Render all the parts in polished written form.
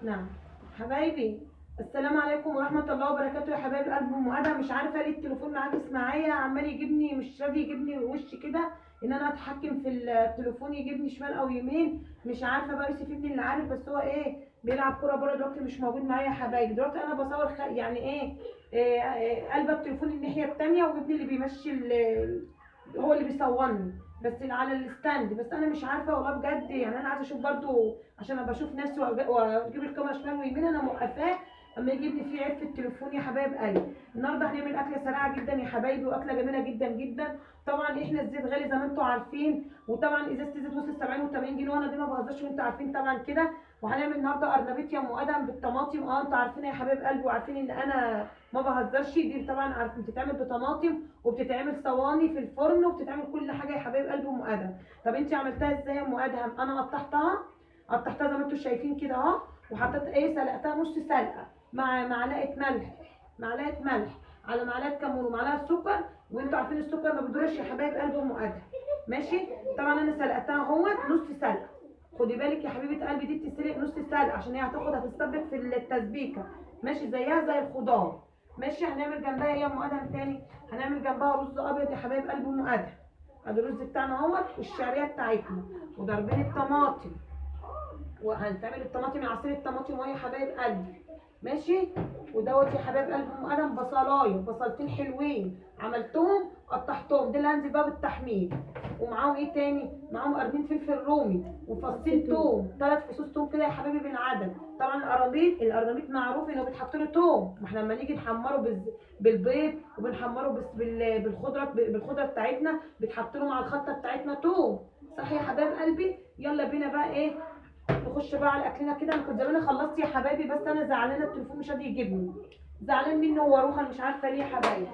نعم حبايبي، السلام عليكم ورحمة الله وبركاته يا حبايب القلب. ام ادم مش عارفة ليه التليفون معاكس معايا، عمال يجيبني مش راضي يجيبني وش كده ان انا اتحكم في التليفون، يجيبني شمال او يمين مش عارفة بقى. يوسف ابني اللي عارف، بس هو ايه بيلعب كورة بره دلوقتي مش موجود معايا يا حبايبي. دلوقتي انا بصور يعني ايه، قلبة التليفون الناحية التانية، وابني اللي بيمشي هو اللي بيصورني بس على ال stand. بس انا مش عارفه والله بجد، يعني انا عايزه اشوف برضو عشان ابقى اشوف نفسي واجيب الكاميرا شمال ويمين. انا موقفاه اما يجيبني فيه عيب في التليفون يا حبايب قلبي. النهارده هنعمل اكله سريعة جدا يا حبايبي، واكله جميلة جدا جدا. طبعا احنا الزيت غالي زي ما انتم عارفين، وطبعا ازازة الزيت وصلت 70 و80 جنيه، وانا دي ما بهزرش وانتم عارفين طبعا كده. وهنعمل النهارده قرنبيط يا ام ادم بالطماطم. انتوا عارفين يا حبايب قلبي وعارفين ان انا ما بهزرش. دي طبعا عارفين بتتعمل بطماطم، وبتتعمل صواني في الفرن، وبتتعمل كل حاجة يا حبايب قلبي ام ادم. طب انت عملتها ازاي يا ام ادهم؟ انا قطعتها زي ما انتم شايفين كده اهو، وحطيت ايه، سلقتها نص سلقه مع معلقه ملح، معلقه ملح على معلقه كمون ومعلقة سكر، وانتوا عارفين السكر ما بيضرش يا حبايب قلب ام ادهم. ماشي، طبعا انا سلقتها اهوت نص سلقه. خدي بالك يا حبيبه قلبي، دي بتتسلق نص سلقه عشان هي هتتسبك في التسبيكه، ماشي، زيها زي الخضار. ماشي، هنعمل جنبها ايه يا ام ادهم تاني؟ هنعمل جنبها رز ابيض يا حبايب قلب ام ادهم. ادي الرز بتاعنا اهوت والشعريه بتاعتنا وضربين الطماطم، وهنتعمل الطماطم عصير الطماطم اهو يا حبايب قلبي. ماشي، ودوت يا حبايب قلب ام ادم بصلايه، بصلتين حلوين عملتهم قطعتهم، ده اللي هنزل بقى بالتحمير. ومعاهم ايه تاني؟ معاهم قرنين فلفل رومي وفصين توم، 3 فصوص توم كده يا حبايبي بالعدد. طبعا القرنبيط معروف انه بيتحط له توم، ما احنا لما نيجي نحمره بالبيض وبنحمره بالخضره بتاعتنا بيتحط له مع الخلطة بتاعتنا توم، صح يا حبايب قلبي؟ يلا بينا بقى ايه نخش بقى على اكلنا كده. انا كنت زمان خلصت يا حبايبي، بس انا زعلانة التليفون مش راضي يجيبني، زعلان مني هو روحا مش عارفه ليه يا حبايبي.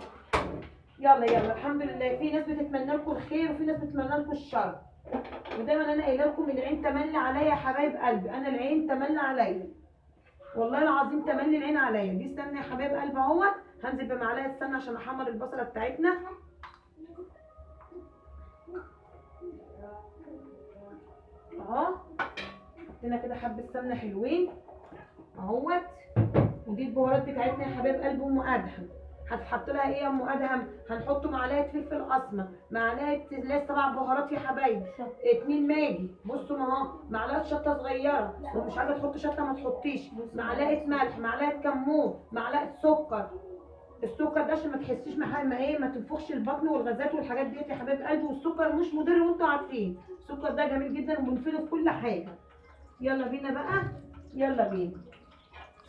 يلا يلا الحمد لله. في ناس بتتمنى لكم الخير وفي ناس بتتمنى لكم الشر، ودايما انا قايله لكم العين تملي عليا يا حبايب قلبي، انا العين تملي عليا والله العظيم، تملي العين عليا. دي السمنة يا حبايب قلبي اهوت، هنزل بمعلقه السمنة عشان احمر البصله بتاعتنا. اهو حطينا كده حبه سمنه حلوين اهوت. ودي البهارات بتاعتنا يا حبايب قلب ام ادهم. هتحط لها ايه يا ام ادهم؟ هنحط معلقه فلفل اسمر، معلقه لا 7 بهارات يا حبايبي، 2 ماجي، بصوا اهو، معلقه شطه صغيرة، ومش عايزه تحط شطه ما تحطيش، معلقه ملح، معلقه كمون، معلقه سكر. السكر ده عشان ما تحسيش ما ايه ما تنفخش البطن والغازات والحاجات ديت يا حبايب قلبي. والسكر مش مضر وانتوا عارفين السكر ده جميل جدا وبنفيده في كل حاجة. يلا بينا بقى، يلا بينا.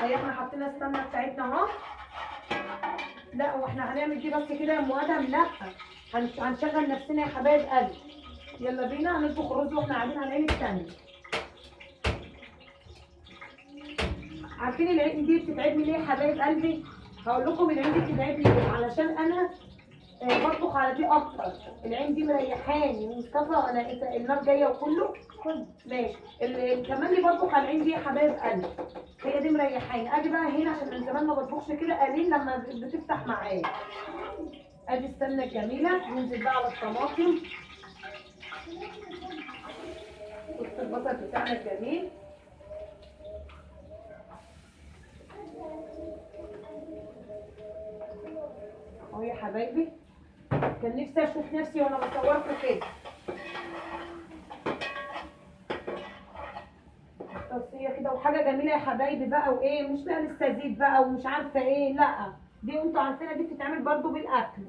اهي احنا حطينا السمنة بتاعتنا اهو. لا واحنا هنعمل دي بس كده يا ام ادهم؟ لا، هنشغل نفسنا يا حبايب قلبي. يلا بينا هنطبخ الرز واحنا قاعدين على العين الثانية. عارفين العين دي بتتعبني ليه يا حبايب قلبي؟ هقول لكم العين دي بتتعبني ليه، علشان انا بطبخ على دي اكتر. العين دي مريحاني مصطفى، انا النار جاية وكله ماشي. كمان اللي بطبخ على العين دي يا حبايب قلبي هي دي مريحاني. اجي بقى هنا عشان من زمان ما بطبخش كده قليل لما بتفتح معايا. ادي السمنة الجميلة، ننزل بقى على الطماطم وسط البصل بتاعنا الجميل. اهو يا حبايبي، كان نفسي اشوف نفسي وانا بصوركم كده. توصية كده وحاجه جميلة يا حبايبي بقى، وايه مش بقى لسه زيت بقى ومش عارفه ايه، لا دي انتوا عارفينها دي بتتعمل برده بالاكل.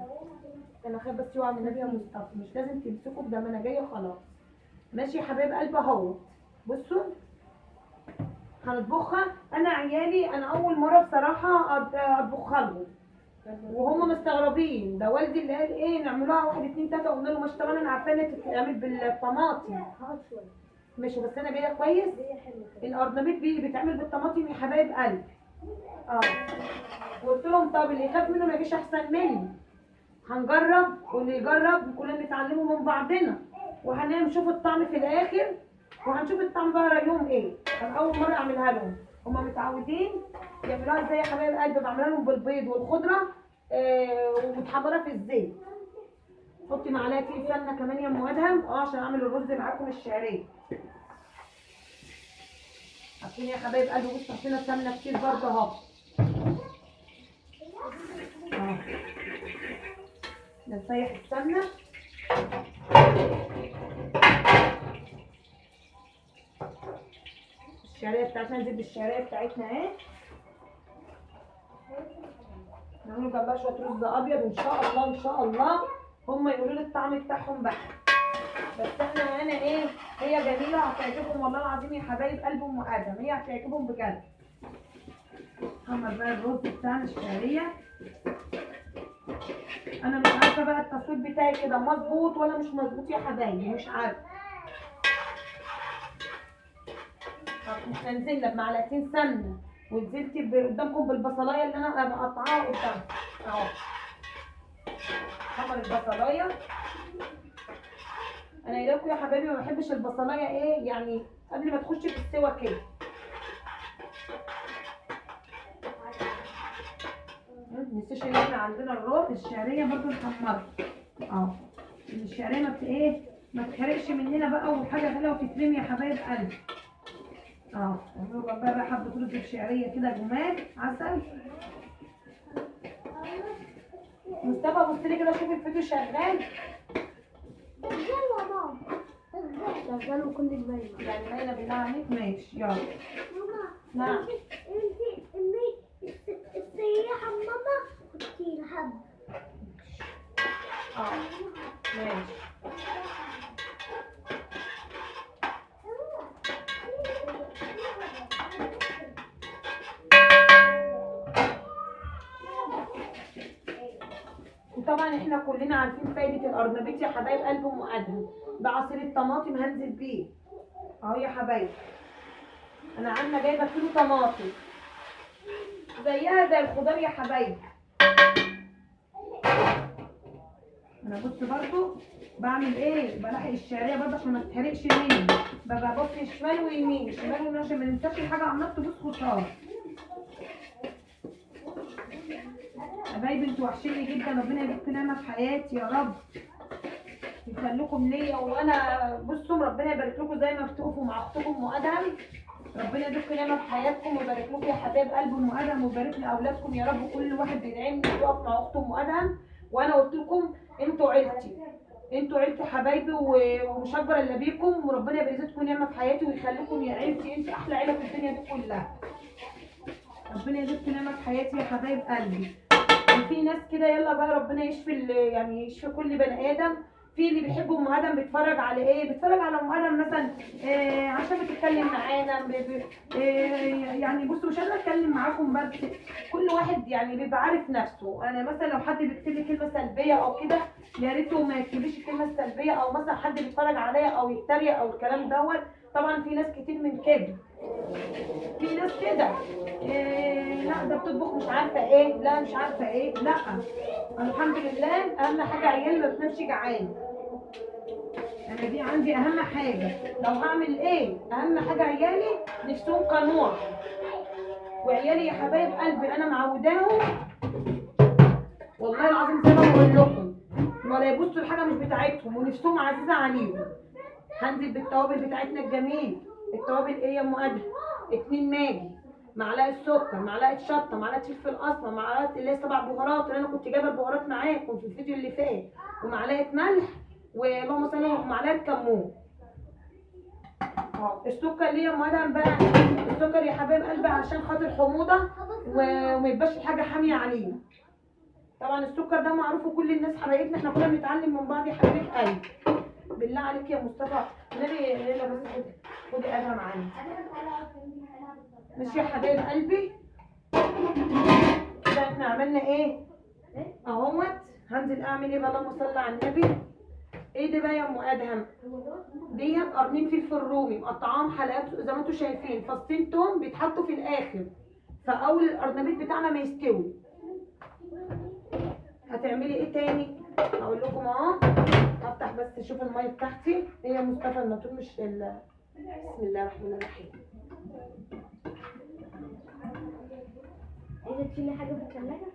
انا خايف بس يقع من النبي يا مصطفى، مش لازم تمسكوا ده ما انا جاية خلاص. ماشي يا حبايب قلبي اهو. بصوا هنطبخها. انا عيالي انا اول مرة بصراحة اطبخها لهم وهم مستغربين. ده والدي اللي قال ايه نعملوها 1 2 3، قلنا له ماشي. طبعا انا عارفه انها بتتعمل بالطماطم ماشي، بس انا جاية كويس. القرنبيط بيتعمل بالطماطم يا حبايب قلبي. قلت لهم طب اللي يخاف منه ما يجيش احسن مني، هنجرب واللي يجرب كلنا نتعلمه من بعضنا، وهنشوف الطعم في الاخر، وهنشوف الطعم بقى رايهم ايه. انا اول مرة اعملها لهم، هما متعودين يعملوها ازاي يا حبايب قلبي؟ بعملها لهم بالبيض والخضره ومتحمره في الزيت. حطي معلقتين سمنه كمان يا ام ادهم عشان اعمل الرز معاكم الشعرية. عارفين يا حبايب قلبي، بصوا حطينا سمنه كتير برضه اهو. اهو نسيح السمنة. الشعرية بتاعتنا، نزيد بالشعريه بتاعتنا اهي. نعملوا جنبها شوية رز ابيض وان شاء الله ان شاء الله هم يقولوا لي الطعم بتاعهم بقى. بس احنا انا ايه، هي جميلة هتعجبهم والله العظيم يا حبايب قلب ام ادم، هي هتعجبهم بجد. حمر بقى الرز بتاعنا الشعرية. انا مش عارفه بقى التصوير بتاعي كده مظبوط ولا مش مظبوط يا حبايبي، مش عارفه. طب احنا نزلنا بمعلقتين سمنه ونزلت قدامكم بالبصلايه اللي انا مقطعاها قدامكم اهو. حمر البصلايه. انا قايله لكم يا حبايبي ما بحبش البصلايه ايه يعني قبل ما تخش في السوا كده. ما ننساش ان احنا عندنا الرز الشعرية برضو نحمرها اهو. الشعرية ما ايه ما تتحرقش مننا بقى وحاجه غالية وتترمي يا حبايب قلبي. اهو نعملوا جنبها بقى حبه رز بشعريه كده جمال عسل. مصطفى بص لي كده شوف الفيديو شغال. شغال يا ماما، شغال وكل باينة يعني باينة بالله عليك. ماشي يلا ماما. نعم. انت امي السياحة ماما حطي الحب. ماشي. وطبعا احنا كلنا عارفين فايده القرنبيط يا حبايب قلب ام ادهم. ده عصير الطماطم هنزل بيه اهو يا حبايب. انا عامله جايبه كيلو طماطم زيها زي الخضار يا حبايب. انا بص برضو بعمل ايه، بلاحق الشعرية برضو عشان ما تتحرقش مني. ببقى بص شمال ويمين شمال ويمين عشان ما ننساش الحاجة عماله تبص خضار. حبايبي انتوا وحشيني جدا، ربنا يديكم نعمه في حياتي يا رب، يخليكم ليا. وانا بصوا ربنا يبارك لكم زي ما بتقفوا مع اختكم ام ادهم. ربنا يديكم نعمه في حياتكم ويبارك لكم يا حبايب قلب ام ادهم، ويبارك لاولادكم يا رب. كل واحد بيدعمني ويقف مع اخته ام ادهم. وانا قلت لكم انتوا عيلتي، انتوا عيلتي حبايبي، ومش هكبر الا بيكم. وربنا يزيدكم نعمه في حياتي ويخليكم يا عيلتي، انتوا احلى عيله في الدنيا دي كلها. ربنا يزيدكم نعمه في حياتي يا حبايب قلبي. وفي ناس كده يلا بقى ربنا يشفي يعني يشفي كل بني ادم. في اللي بيحب ام ادم بيتفرج على ايه، بيتفرج على ام ادم مثلا إيه عشان بتتكلم معانا إيه يعني. بصوا مش قادرة اتكلم معاكم، بس كل واحد يعني بيبقى عارف نفسه. انا مثلا لو حد بيكتب لي كلمة سلبية او كده يا ريته ما يكتبليش الكلمة السلبية، او مثلا حد بيتفرج عليا او يتريق او الكلام دوت. طبعا في ناس كتير من كده، في ناس كده إيه لا ده بتطبخ مش عارفه ايه، لا مش عارفه ايه. لا انا الحمد لله اهم حاجة عيالي ما بتنامش جعان. انا دي عندي اهم حاجة، لو هعمل ايه اهم حاجة عيالي نفسهم قنوع. وعيالي يا حبايب قلبي انا معوداهم والله العظيم زي ما بقول لكم، ولا يبصوا الحاجة مش بتاعتهم ونفسهم عزيزه عليهم. هنزل بالتوابل بتاعتنا الجميل. التوابل ايه يا ام ادهم؟ 2 ماجي، معلقه سكر، معلقه شطه، معلقه فلفل اسمر، معلقه اللي هي 7 بهارات اللي انا كنت جايبه البهارات معاكم في الفيديو اللي فات، ومعلقة ملح، واللهم صل على ومعلقة كمون. السكر ليه يا ام ادهم بقى؟ السكر يا حبايب قلبي عشان خاطر حموضه وما يبقاش الحاجة حامية علينا. طبعا السكر ده معروف وكل الناس حبايبنا، احنا كلنا بنتعلم من بعض يا حبيبه قلبي. بالله عليك يا مصطفى النبي يلا بس خدي ادهم عندي. ماشي يا حبايب قلبي كده احنا عملنا ايه اهوت. هنزل اعمل ايه بقى؟ اللهم صل على النبي. ايه ده بقى يا ام ادهم؟ ديت قرنين فلفل رومي مقطعاهم حلقات زي ما انتم شايفين، فصين توم بيتحطوا في الاخر فاول القرنبيط بتاعنا ما يستوي. هتعملي ايه تاني؟ هقول لكم اهو. هفتح بس اشوف المية بتاعتي. ايه يا مصطفى الماتور مش بسم الله الرحمن الرحيم. عايزه تشيلي حاجة في الثلاجة؟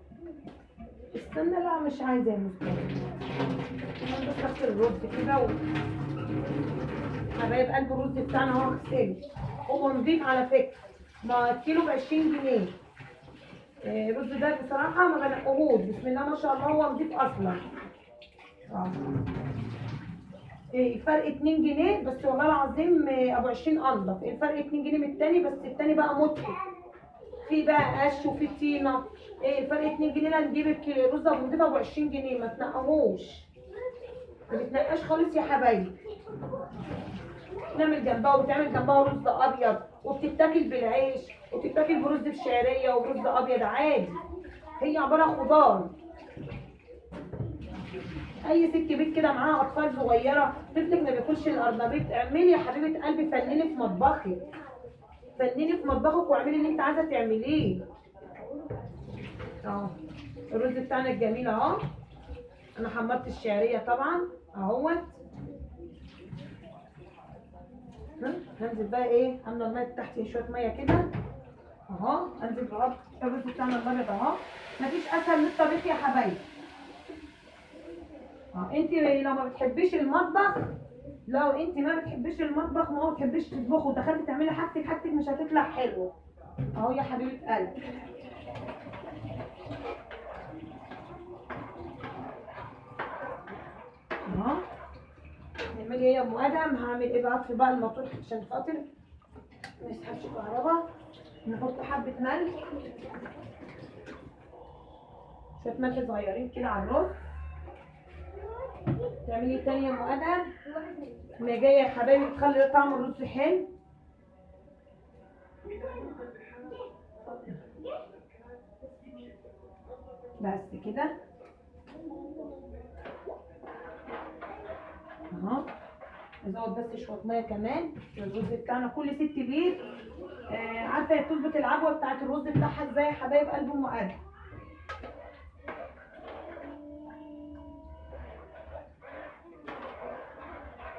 استنى، لا مش عايزه يا مصطفى. انا بس اغسل الرز كده حبايب قلب الرز بتاعنا اهو اغسله. هو نضيف على فكرة، ما الكيلو ب 20 جنيه. الرز ده بصراحة ما بنقهوش، بسم الله ما شاء الله هو نضيف اصلا. الفرق 2 جنيه بس، والله العظيم ابو 20 انضف. الفرق 2 جنيه من التاني، بس التاني بقى مضحك، في بقى قش وفي طينه. الفرق 2 جنيه. لا نجيب الرز ابو نضيف ابو 20 جنيه، ما تنقهوش، ما بتنقاش خالص يا حبايبي. نعمل جنبها، وبتعمل جنبها رز ابيض، وبتتاكل بالعيش، وبتتاكل برز بشعريه وبرز ابيض عادي. هي عبارة عن خضار. اي ست بيت كده معاها اطفال صغيرة، طفلك ما بياكلش القرنبيط، اعملي يا حبيبه قلبي، فنني في مطبخك، فنني في مطبخك واعملي اللي انت عايزه تعمليه. اهو الرز بتاعنا الجميل اهو. انا حمرت الشعرية طبعا اهوت. هنزل بقى ايه، عامله المية بتاعتي شوية مية كده اهو. انزل بقى الرز بتاعنا الابيض اهو. مفيش اسهل من الطبيخ يا حبايبي. انت لو ما بتحبيش المطبخ، لو انت ما بتحبيش المطبخ، ما بتحبيش تطبخي ودخلتي تعملي حاجتك، حاجتك مش هتطلع حلوة اهو يا حبيبه قلبي. اهو نعمل ايه يا ام ادم؟ هعمل ايه بقى؟ اطفي بقى الموتور عشان خاطر ما يسحبش كهرباء. نحط حبه ملح، شوية ملح صغيرين كده على الرز. تعملي ايه تاني يا ام ادم؟ ما جاية يا حبايبي تخلي طعم الرز حلو. بس كده اهو. نزود بس شوية مية كمان الرز بتاعنا. كل ست بيت عارفه تظبط العجوه بتاعت الرز بتاعها ازاي يا حبايب قلب ام ادم.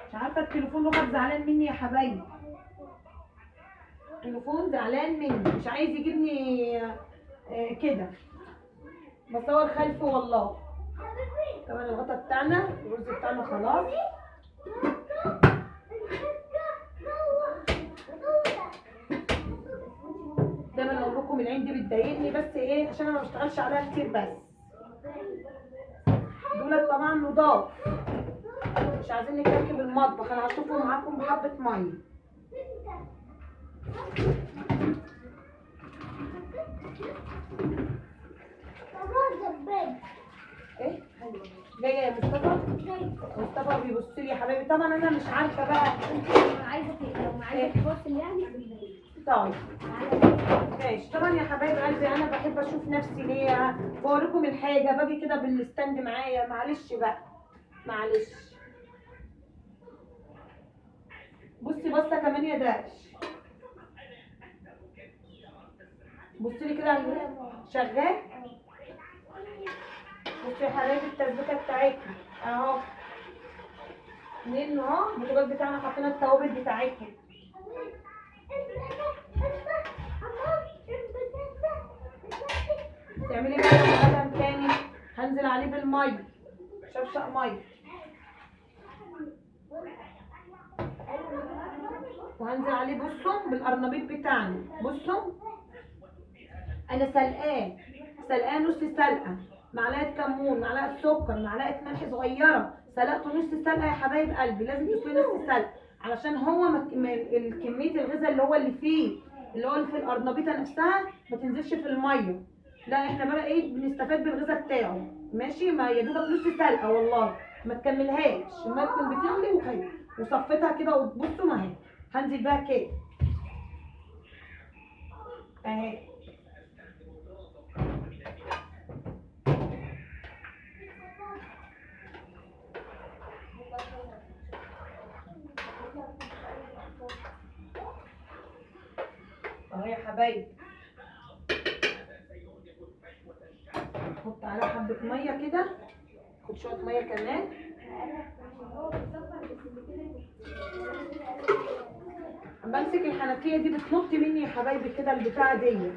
مش عارفه التليفون رخص زعلان مني يا حبايبي، التليفون زعلان مني مش عايز يجيبني كده، بصور خلفه والله. طبعا الغطا بتاعنا الرز بتاعنا خلاص. دايما اقول لكم العين دي بتضايقني، بس ايه عشان انا ما بشتغلش عليها كتير. بس دول طبعا نضاف، مش عايزين نكركب المطبخ. انا هشوفهم معاكم بحبه مية. ايه جاية يا مصطفى؟ مصطفى بيبص لي يا حبايبي. طبعا انا مش عارفه بقى انت لو عايزه، لو عايزه تفاصل يعني. طيب ماشي. طبعا يا حبايب قلبي انا بحب اشوف نفسي ليه، بوريكم الحاجة، باجي كده بال stand معايا. معلش بقى معلش. بصي بصة كمان يا داش، بصي لي كده شغال. بصي يا حبايبي التسبيكه بتاعتنا اهو، منين اهو البوتاجاز بتاعنا، حطينا التوابل بتاعتنا. تعملي بقى قدم تاني، هنزل عليه بالمية، شفشق مية، وهنزل عليه بصوا بالقرنبيط بتاعنا. بصوا انا سلقاه، سلقاه نص سلقه، معلقه كمون، معلقه سكر، معلقه ملح صغيرة، سلقته نص سلقه يا حبايب قلبي. لازم تسلقيه نص سلقه علشان هو كمية الغذاء اللي هو اللي فيه، اللي هو اللي في القرنبيطه نفسها ما تنزلش في المية. لا احنا بقى ايه بنستفاد بالغذاء بتاعه. ماشي، ما يا دوبك نص سلقه والله، ما تكملهاش، المية تكون بتغلي وخير وصفتها كده. وبصوا ما اهي هنزل بقى كده اهي. اهو يا حبايبي نحط عليها حبة مية كده، خد شوية مية كمان. بمسك الحنفية دي بتنط مني يا حبايبي كده البتاعة ديت.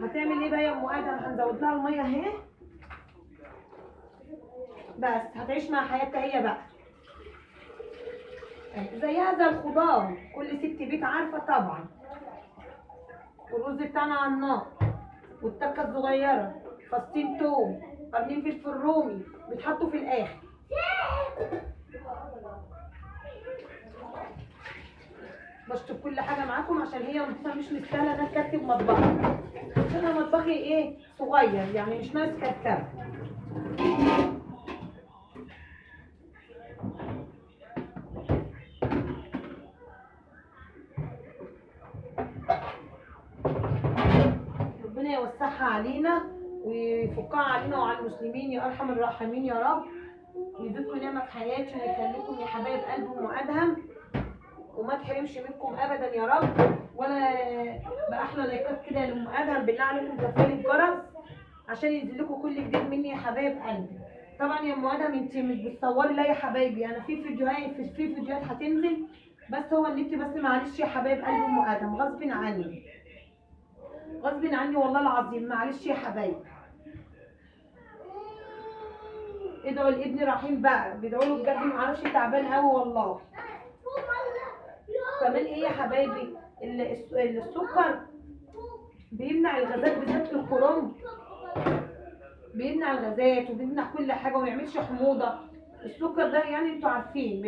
هتعمل ايه بقى يا ام ادم؟ هنزود لها المية اهي، بس هتعيش مع حياتها هي بقى. زيها زي الخضار، كل ست بيت عارفه طبعا. والرز بتاعنا على النار، والتكه الصغيرة، فصين توم، قرنين فلفل رومي بيتحطوا في الاخر. بشطب كل حاجة معاكم عشان هي نظيفة، مش مستاهلة انا اكتب مطبخي، عشان انا مطبخي ايه صغير يعني مش ناقص كركبه. ربنا يوسعها علينا ويفكها علينا وعلى المسلمين يا ارحم الراحمين يا رب، ويزيدكم نعمه في حياتي ويخليكم يا حبايب قلب ام ادهم، وما تحرمش منكم ابدا يا رب. ولا باحلى لايكات كده لام ادهم، بالله عليكم تفعيل الجرس عشان ينزل لكم كل جديد مني يا حبايب قلبي. طبعا يا ام ادهم انت مش بتصوري، لا يا حبايبي انا في فيديوهات هتنزل، بس هو النت بس، معلش يا حبايب قلب ام ادهم غصب عني، غصب عني والله العظيم، معلش يا حبايبي. ادعوا لابني رحيم بقى، بيدعوا له بجد معرفش تعبان قوي والله. كمان ايه يا حبايبي، السكر بيمنع الغازات، بالذات الكرنب بيمنع الغازات وبيمنع كل حاجة وما يعملش حموضه. السكر ده يعني انتوا عارفين.